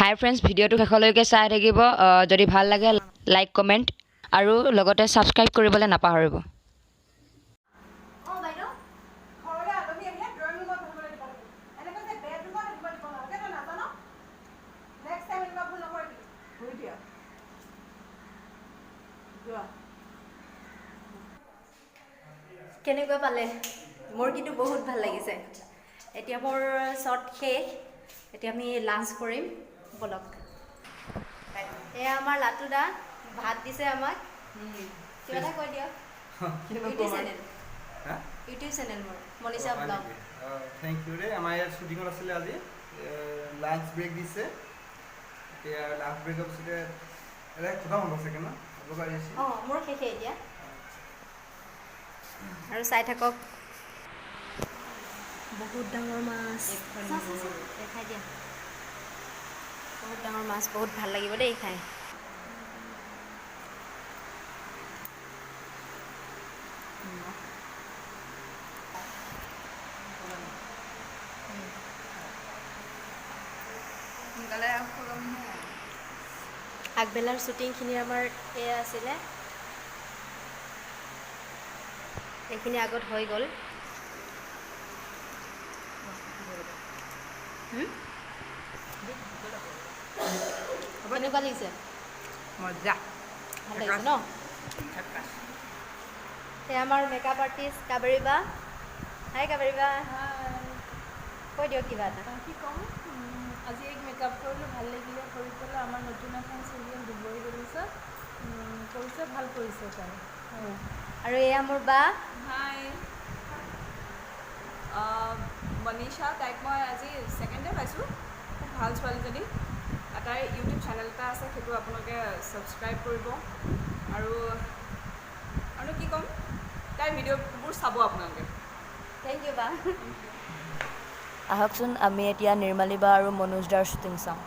হাই friends, ভিডিঅ'টো শেষলৈকে চাই থাকিব। যদি ভাল লাগে লাইক, কমেণ্ট আৰু লগতে ছাবস্ক্ৰাইব কৰিবলৈ নাপাহৰিব। অঁ বাইদেউ। ঘৰলৈ আলহী আহিলে ড্ৰয়িং ৰুমত বহিবলৈ দিব লাগে, এনেকৈ যে বেডৰুমত আহিব দিব নালাগে, তই নাজান? নেক্সট টাইম এনেকুৱা ভুল নকৰিবি। ধুই দিয়া, যোৱা। কেনেকুৱা পালে? মোৰ কিন্তু বহুত ভাল লাগিছে। এতিয়া মোৰ শ্বট শেষ, এতিয়া আমি লাঞ্চ কৰিম। ব'লক। এয়া আমাৰ লাটু দা, ভাত দিছে আমাক। কিবা এটা কৈ দিয়ক। ইউটিউব চেনেল, ইউটিউব চেনেল মোৰ, মনীষা ব্লগ। Thank U দেই। আমাৰ ইয়াত শ্বুটিঙত আছিলে আজি, লাঞ্চ ব্ৰেক দিছে। এতিয়া লাঞ্চ ব্ৰেকৰ পিছতে এতিয়া খতম হ'ব চাগে ন? হ'ব পাৰিছে। অঁ, মোৰ শেষেই এতিয়া। আৰু চাই থাকক। বহুত ডাঙৰ মাছ, দেখাই দিয়া। বহুত ডাঙৰ মাছ, বহুত ভাল লাগিব দেই খাই। আগবেলাৰ শ্বুটিংখিনি আমাৰ এয়া আছিলে, এইখিনি আগত হৈ গ'ল। হুম? কেনেকুৱা লাগিছে? মজা। ভাল লাগিছে ন? এয়া আমাৰ মেকআপ আৰ্টিষ্ট কাবেৰী বা। হাই কাবেৰী বা, কৈ দিয়ক কিবা এটা। কি ক'ম? আজি এক মেকআপ কৰিলোঁ, ভাল লাগিলে কৰি পেলাই। আমাৰ নতুন এখন চিৰিয়েল দুবৰি দলিচা কৰিছে, ভাল কৰিছে তাই। আৰু এয়া মোৰ বা। হাই, মনীষা, তাইক মই আজি ছেকেণ্ড ডে পাইছোঁ। খুব ভাল ছোৱালীজনী। আৰু তাইৰ ইউটিউব চেনেল এটা আছে, সেইটো আপোনালোকে ছাবস্ক্ৰাইব কৰিব। আৰু আৰু কি ক'ম, তাইৰ ভিডিঅ'বোৰ চাব আপোনালোকে। Thank U বা। আহকচোন, আমি এতিয়া নিৰ্মালী বা আৰু মনোজ দাৰ শ্বুটিং চাওঁ।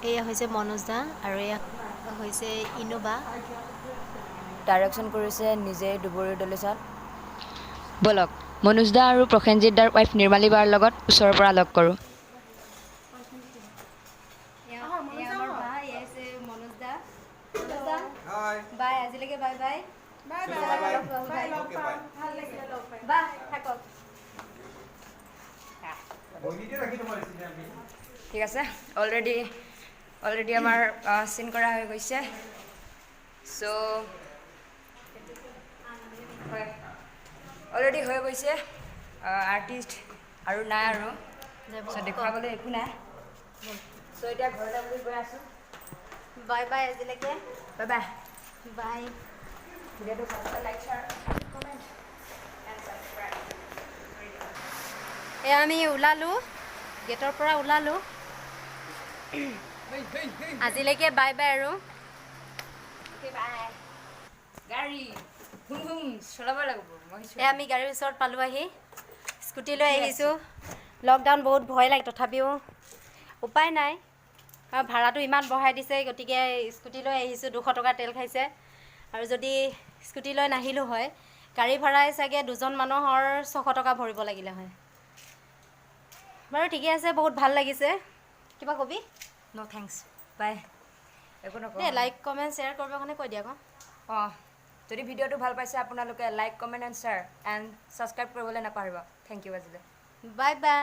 এয়া হৈছে মনোজ দা আৰু এয়া হৈছে ইনোবা। ডাইৰেকশ্যন কৰিছে নিজেই দুবৰি দলিচাত। ব'লক, মনোজ দা আৰু প্ৰসেনজিৎ দাৰ ৱাইফ নিৰ্মালী বাৰ লগত ওচৰৰ পৰা লগ কৰোঁ। এয়া এয়া আমাৰ বা, এয়া হৈছে মনোজ দা। মনোজ দা। হাই। বাই, আজিলৈকে বাই বাই। বাই। পিছত বাই। আকৌ লগ পাম। বাই, বাই। লগ Okay, পাম। bye. ভাল লাগিলে লগ পাই। বা থাকক। বহীতে ৰাখি থ'ব লাগিছিলে আমি। ঠিক আছে, অলৰেডি আমাৰ চিন কৰা হৈ গৈছে। চ' হয়, অলৰেডি হৈ গৈছে। আৰ্টিষ্ট আৰু নাই আৰু। চ' দেখুৱাবলৈ একো নাই। চ' এতিয়া ঘৰলৈ বুলি গৈ আছোঁ। বাই বাই আজিলৈকে। Bye bye. বাই। ভিডিঅ'টো ভাল পালে like, share, comment and subscribe কৰি দিব। এয়া আমি ওলালোঁ, গেটৰ পৰা ওলালোঁ। আজিলৈকে বাই বাই আৰু। অ'কে, বাই। গাড়ী ঘুম ঘুম চলাব লাগিব মই। এয়া আমি গাড়ীৰ ওচৰত পালোঁ আহি, স্কুটি লৈ আহিছোঁ। লকডাউন, বহুত ভয় লাগে, তথাপিও উপায় নাই। আৰু ভাড়াটো ইমান বঢ়াই দিছে, গতিকে স্কুটি লৈ আহিছোঁ। 200 টকা তেল খাইছে। আৰু যদি স্কুটি লৈ নাহিলোঁ হয়, গাড়ী ভাড়াই চাগে দুজন মানুহৰ 600 টকা ভৰিব লাগিলে হয়। বাৰু, ঠিকে আছে, বহুত ভাল লাগিছে। কিবা কবি? ন' thanks, বাই, একো নকওঁ। দেই, লাইক, কমেণ্ট, শ্বেয়াৰ কৰিবৰ কাৰণে কৈ দিয়া আকৌ। অঁ, যদি ভিডিঅ'টো ভাল পাইছে আপোনালোকে like, comment and share and subscribe কৰিবলৈ নাপাহৰিব। Thank U আজিলৈ। Bye bye.